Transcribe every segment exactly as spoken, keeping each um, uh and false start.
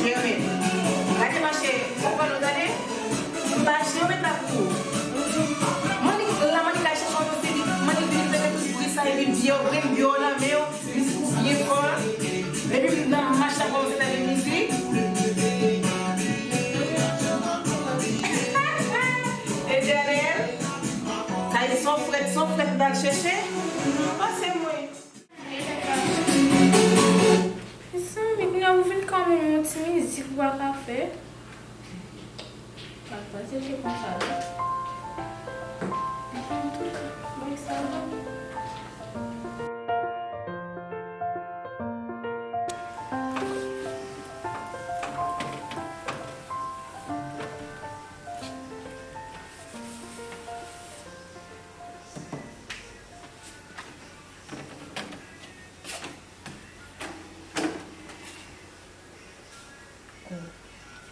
Jere. Gade mache, ou pa nou tande? M pa janm met la pou ou. Mannik la, Mannik al chèche yon seri, Mannik vin mete tout bri sa, epi biyè, ou pran biyè nan men yo, mizik ou byen fò. Epi nan mach la kòmanse tande mizik. E Daniel, sa e son frèt, son frèt m t al chèche. Pase mwen. Mezanmi, kounye a ou vin ka mwen yon ti mizik ou pa ka fè. Pa panse se konsa non. Antouka, bagay sa bon.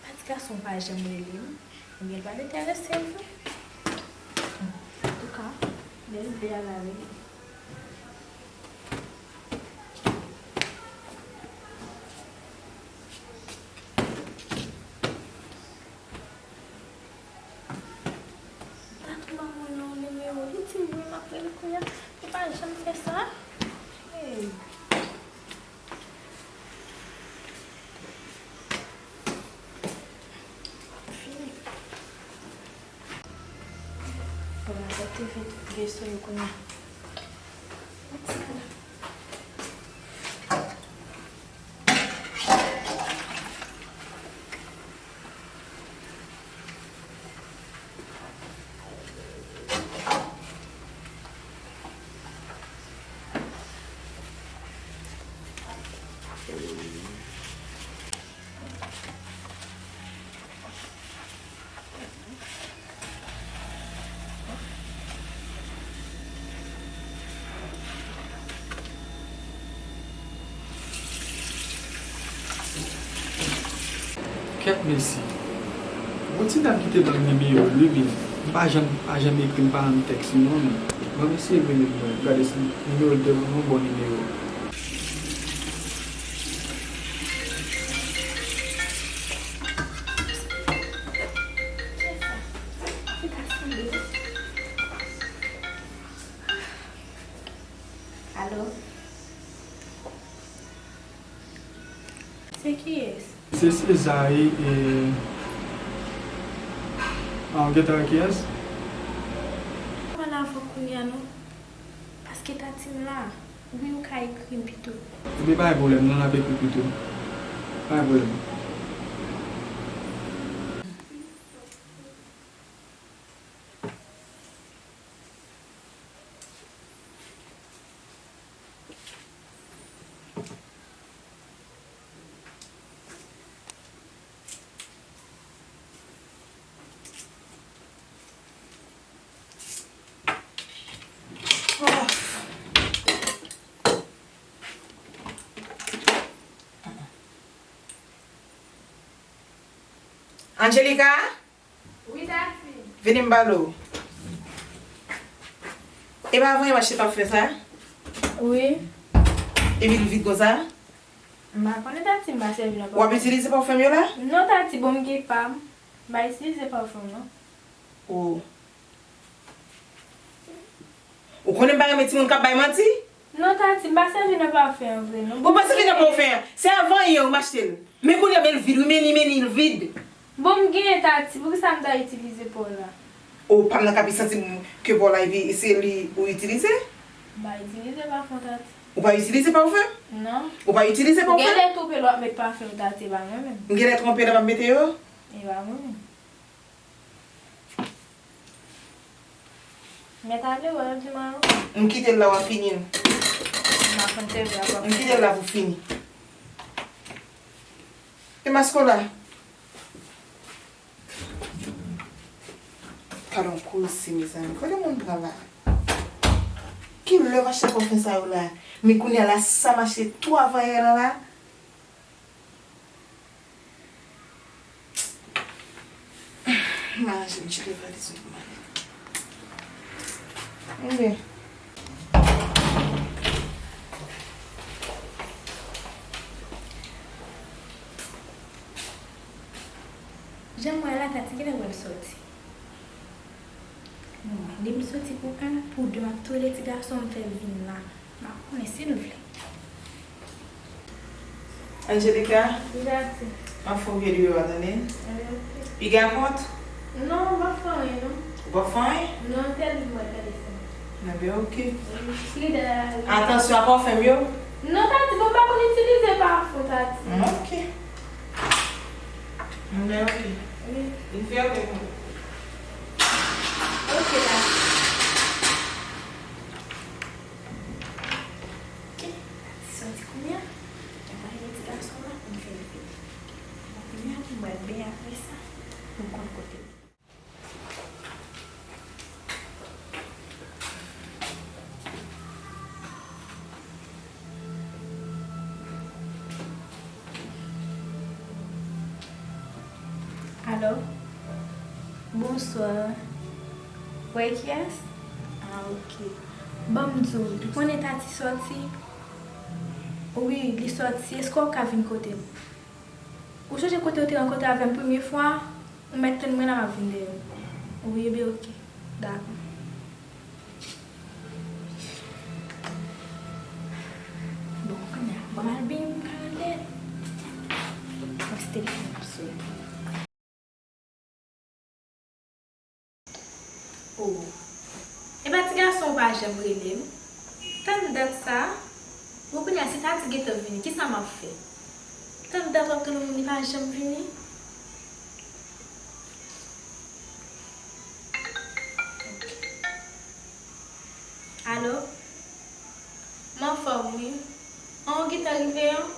Pati gason pa janm rele m. Ebyen, l pa t enterese m vre. Antouka, lè l vle al ale. Patwon an mwen nan yon nimewo, li di m wi, m ap rele kounye a. Li pa janm fè sa. Hey. Fini. Bon, m ap pote vit veso yo kounye a. Kèt mesi. Gon ti dam ki te ban m nimewo l wi, men m pa janm, pa janm ekri, m pa janm tèks li non, men. Ban m eseye rele l pou mwen, gade si nimewo l te yon bon nimewo. Alo? Se kiyès? Se César, e, e, ah, w gentan wè kiyès? Pale avè w kounye a non. Paske Tati m la. Wi, ou ka ekri m pito. Ebyen, pa gen pwoblèm, non, n ap ekri pito. Pa gen pwoblèm. Angelica? Wi, Tati. Vini m pale w. E pa avanyè mache t ap fè sa? Wi. Epi l vid konsa? M pa konnen, Tati, m pa sèvi nan pafèm. W ap itilize pafèm yo la? Non, Tati, bon, m gen pa m. M pa itilize pafèm, non. O. Ou konnen m pa renmen timoun k ap bay manti? Non, Tati, m pa sèvi nan pafè an vre, non. Ou pa sèvi nan pafè an? Se avanyè ou m achte l. Men kounye a, men l vid, wi, men li, men li, l vid. Bon, m genyen, Tati, poukisa m ta itilize pa w la? O, pa m nan k ap santi m ke pa w la, epi se li ou itilize? M pa itilize pafè, Tati. Ou pa itilize pafè? Non. Ou pa itilize pafè? Ou genlè twonpe lè w ap met pafè, Tati, e pa mwen menm. M genlè twonpe lè m ap mete yo? E pa mwen menm. Mèt ale, wè, di mwen. M kite l la, w ap fini l. M ap fè sèvi ak. M kite l la pou fini. E masko la? Gade yon koze, mezanmi. Kote moun pran la? Kilè w achte pafè sa yo la? Men kounye a la, sa mache tou avanyè la la. M a ranje m tcheke valiz mwen pou m ale. Anben. Jan m wè la, Tati genlè wè m sòti. Bon, li m soti pou en, pou de, m ap toule ti gason m fè vin la. M ap konnen si l vle. Angelica, m ap fè yon vye deyò a, tande? Piga kont? Non, m p ap fè anyen, non. Ou p ap fè anyen? Non, tèlman m wè gade sa. Enben, oke. Atansyon a pafèm yo. Non, Tati, bon, m pa konn itilize pafèm, Tati. Ok. Enben, oke. Wi. Vin fèmen pou mwen. Ok, Tati. Ok, Tati soti kounye a. Mwen pral rele ti gason la pou m fè l vini. Bon, kounye a pou m pral benyen apre sa, pou m konn kote l. Alo? Bonswa. Wè kiyès? Ah, ok. Ban m di w, ou konnen Tati sòti? Wi, li sòti. Èske w ka vin kote m? Ou sonje kote w te rankontre avè m premye fwa? Ou mèt tann mwen la, m ap vin dèyè w. Wi, ebyen, ok. Dakò. Bon, kounye a, ban m al benyen pou m ka rantre. Paske telefòn ap sone. Oh. Epa ti gason w pa janm rele m. Tann dat sa. Bon, kounye a, si Tati gentan vini, kisa m ap fè? Tann dat w ap tann yon moun, li pa janm vini. Alo? M anfòm, wi. An, ou gentan rive an?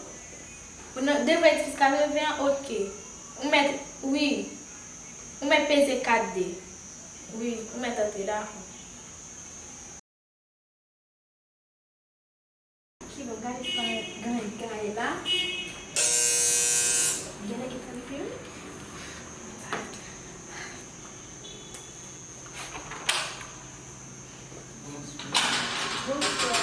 Ou nan, devan edifis katreven an? Ok. Ou mèt, wi. Ou mèt peze kat de. Wi, ou mèt antre, dakò. Kilè w gade sa gen gaye la? Genlè gentan rive, wi. Bonswa. Bonswa.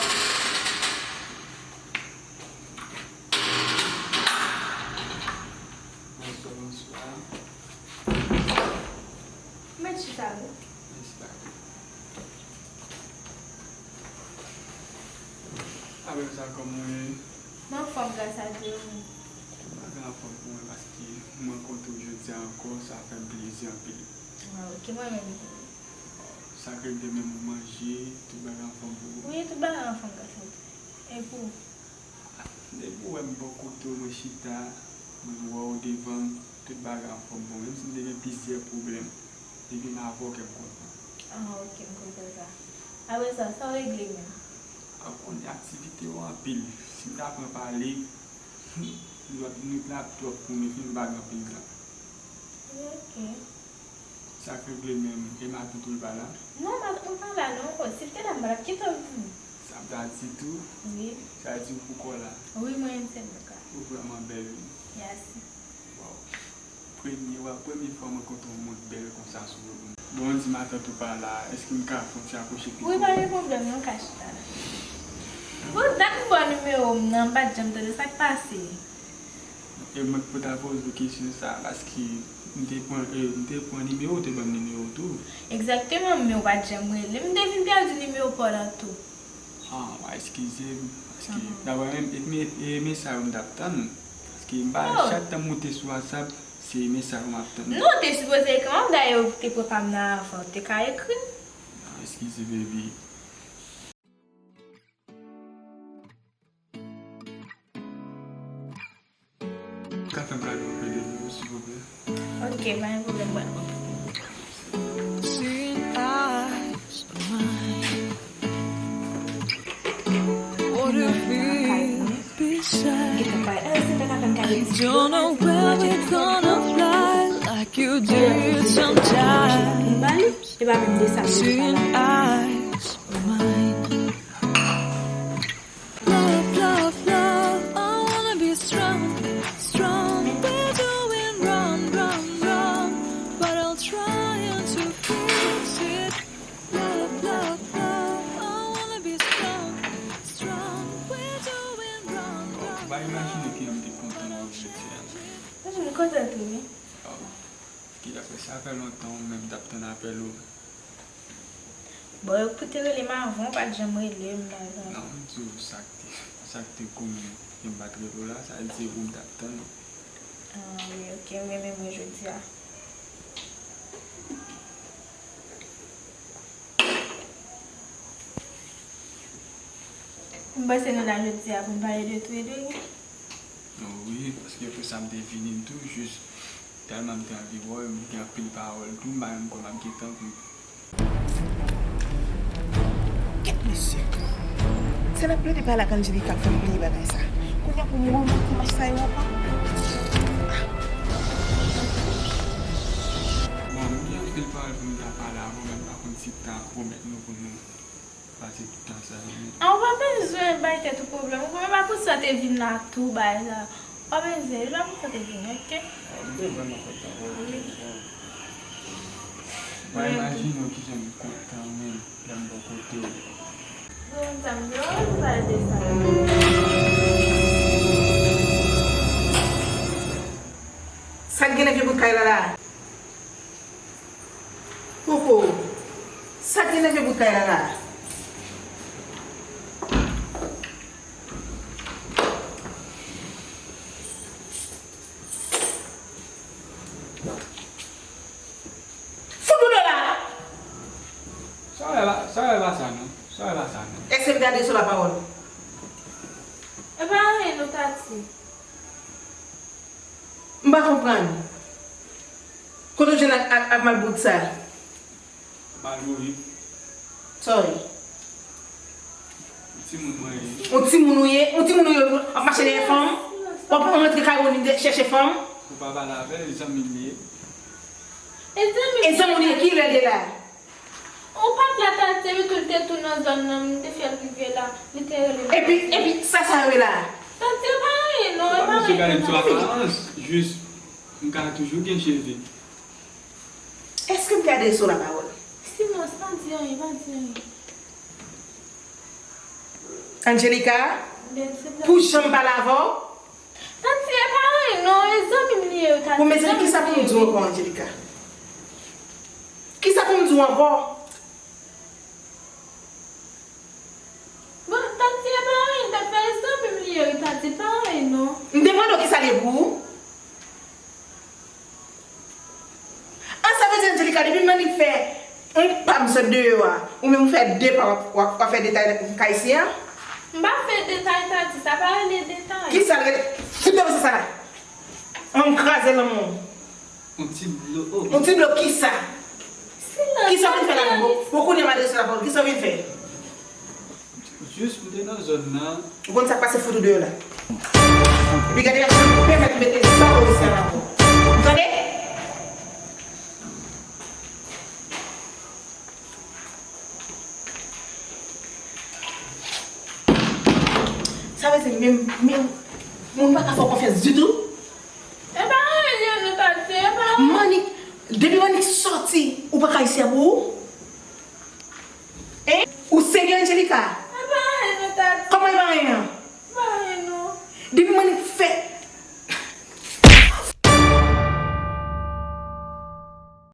Bonswa, bonswa. Mèt chita, wi. Mèsi, dakò. Apre sa, kòman w ye? M anfòm, gras a Dye, wi. M pa gen anfòm pou mwen paske m rankontre w jodi a ankò, sa fè m plezi anpil. Ah, ok, mwen menm tou. Sa k regle menm, ou manje, tout bagay anfòm pou ou? Wi, tout bagay anfòm, gras a Dye. E pou ou? Depi w wè m bò kote w, mwen chita, mwen wè w devan m, tout bagay anfòm pou mwen. Menm si m te gen plizyè pwoblèm, depi m avè w, kè m kontan. Ah, ok, m kontan sa. Apre sa, sa w regle menm? A, ou konnen aktivite yo anpil. Si m ta pran pale, lòt minit la ap twòp pou mwen, fin m pa gen anpil tan. Ok. Sa k regle menm? E matant ou pa la? Non, matant mwen pa la non. Oh, si l te la, m pa t ap kite w vini. Sa m ta di tou? Wi. Sa di w pou kò la? Wi, mwen menm sèl mwen ka. Ou vrèman bèl, wi. Mèsi. Waw. Premye, wa, premye fwa mwen kontre yon moun bèl konsa sou wout mwen. Bon, di matant ou pa la, èske m ka fè yon ti apwoche pito? Wi, pa gen pwoblèm, non, ka chita la. Bon, dat m ba w nimewo m nan, m pa t janm tande, sa k pase? E mwen k pou ta poze w kesyon sa, paske m te pran, e, m te pran nimewo w, ou te ban m nimewo w tou. Egzakteman, men ou pa t janm rele m. M te vin pèdi nimewo pa w la tou. Ah, eskize m, paske dabò, e, e, e mesaj ou m t ap tann. Paske m pa, chak tan m moute sou WhatsApp, se mesaj ou m ap tann. Non, ou te sipoze ekri m, dayè ou te pran pa m nan avan, ou te ka ekri m. Ah, eskize, baby. Ka fè m kado yon pè de dlo, silvouplè? Ok, pa gen pwoblèm, mwen. Seeing eyes of mine. What a feel beside. Don't know where we're gonna fly like you did sometimes. Seeing eyes of mine. Love, love, love, I wanna be strong, strong. We're doing wrong, wrong, wrong, but I'm trying to fix it. Love, love, love, I wanna be strong, strong. We're doing wrong, wrong, wrong, but I'm trying to change it. Ou pa imajine kijan m te kontan nan objektif la. Mwen kontan tou, wi. Oh. Apre sa fè lontan ou menm t ap tann apèl ou. Bon, yo pou te rele m avan, ou pa t janm rele m, pa janm. Non, m di w sa k te, sa k te konnen, ke m pa t rele w la, sa di se ou m t ap tann. Ah, wi, ok, ou renmen mwen jodi a. M panse nou la jodi a pou n pale de tou e de nou. Wi, paske pou sa m te vini tou, jis tèlman m te anvi wè w, m gen anpil pawòl tou, m pa menm kwè m ap gen tan pou m. Kèt mesye. Se nan plede pale ak Angelica k fè m bliye bagay sa. Kounye a pou m remake mach sa yo ankò. Bon, m gen anpil pawòl pou m ta pale avè w, men m pa konn si m ta pwomèt nou pou nou pase tout tan sa yo menm. Ah, ou pa bezwen bay tèt ou pwoblèm. Ou konn pa pou sa te vin la tou, bay la. Ou pa bezwen, ou pa pou sa te vin, ok? Ah, m te vrèman kontan pou ou. Ou pa imajine w kijan m kontan menm lè m bò kote w. Bon, sa m di w, ou pale de sa. Sa k gen nan vye bout kay la la? Koko, sa ki nan vye bout kay la la? Fout ou do la! Sa w wè la, sa w wè la sa non. Sa w wè la sa non. Èske m te adrese w lapawòl? E pa anyen non, Tati. M pa konprann. Kote w jwenn ak, ak, ak malpwòpte sa? Malpwòpte. Sorry. Yon timoun mwen ye. Yon timoun ou ye? Yon timoun ou ye, w ap mache dèyè fanm? W ap rantre kay moun vin chèche fanm? Ou pa pale avè l, zanmi m li ye. E zanmi m li ye, ki lè de la? Ou pa t la, Tati, epi tou l te tou nan zòn nan, m te fè l rive la, li te rele m. Epi, epi, sa sa yo ye la? Tati, e pa anyen non, e pa anyen non. Ou pa bezwen gade m sou aparans, jis, m ka toujou gen cheve. Èske m ka adrese w lapawòl? Silans, pa di anyen, pa di anyen. Angelica, pou jan m pale avè w, Tati, e pa anyen non, e zanmi m li ye, Tati. Bon, mezanmi, kisa pou m di w ankò, Angelica? Kisa pou m di w ankò? Bon, Tati, e pa anyen, Tati, e zanmi m li ye, Tati, e pa anyen non. M te mande w kisa l ye pou ou? Ah, sa vle di, Angelica, depi m annik fè yon pa m sot deyò a, ou menm ou fè de pa, w ap, w ap, w ap fè detay nan kay isi a? M pa fè detay, Tati, sa pa rele detay. Kisa l rele? Fout de sa la. An m kraze lanmou. Yon ti dlo, oh. Yon ti dlo kisa? Silans, kisa w vin fè la menm? Bon, bon, kounye a m adrese w lapawòl. Kisa w vin fè? Jis m te nan zòn nan. Ou konn sa k pase, fout ou deyò la. Epi gade, m ap janm pèmèt ou mete zam nan isi a ankò. Ou tande? Sa vle di, menm, menm, moun pa ka fè w konfyans ditou? E pa anyen li ye non, Tati, e pa anyen. M annik, depi m annik sòti, ou pa ka isi a pou ou? Hein? Ou serye, Angelica?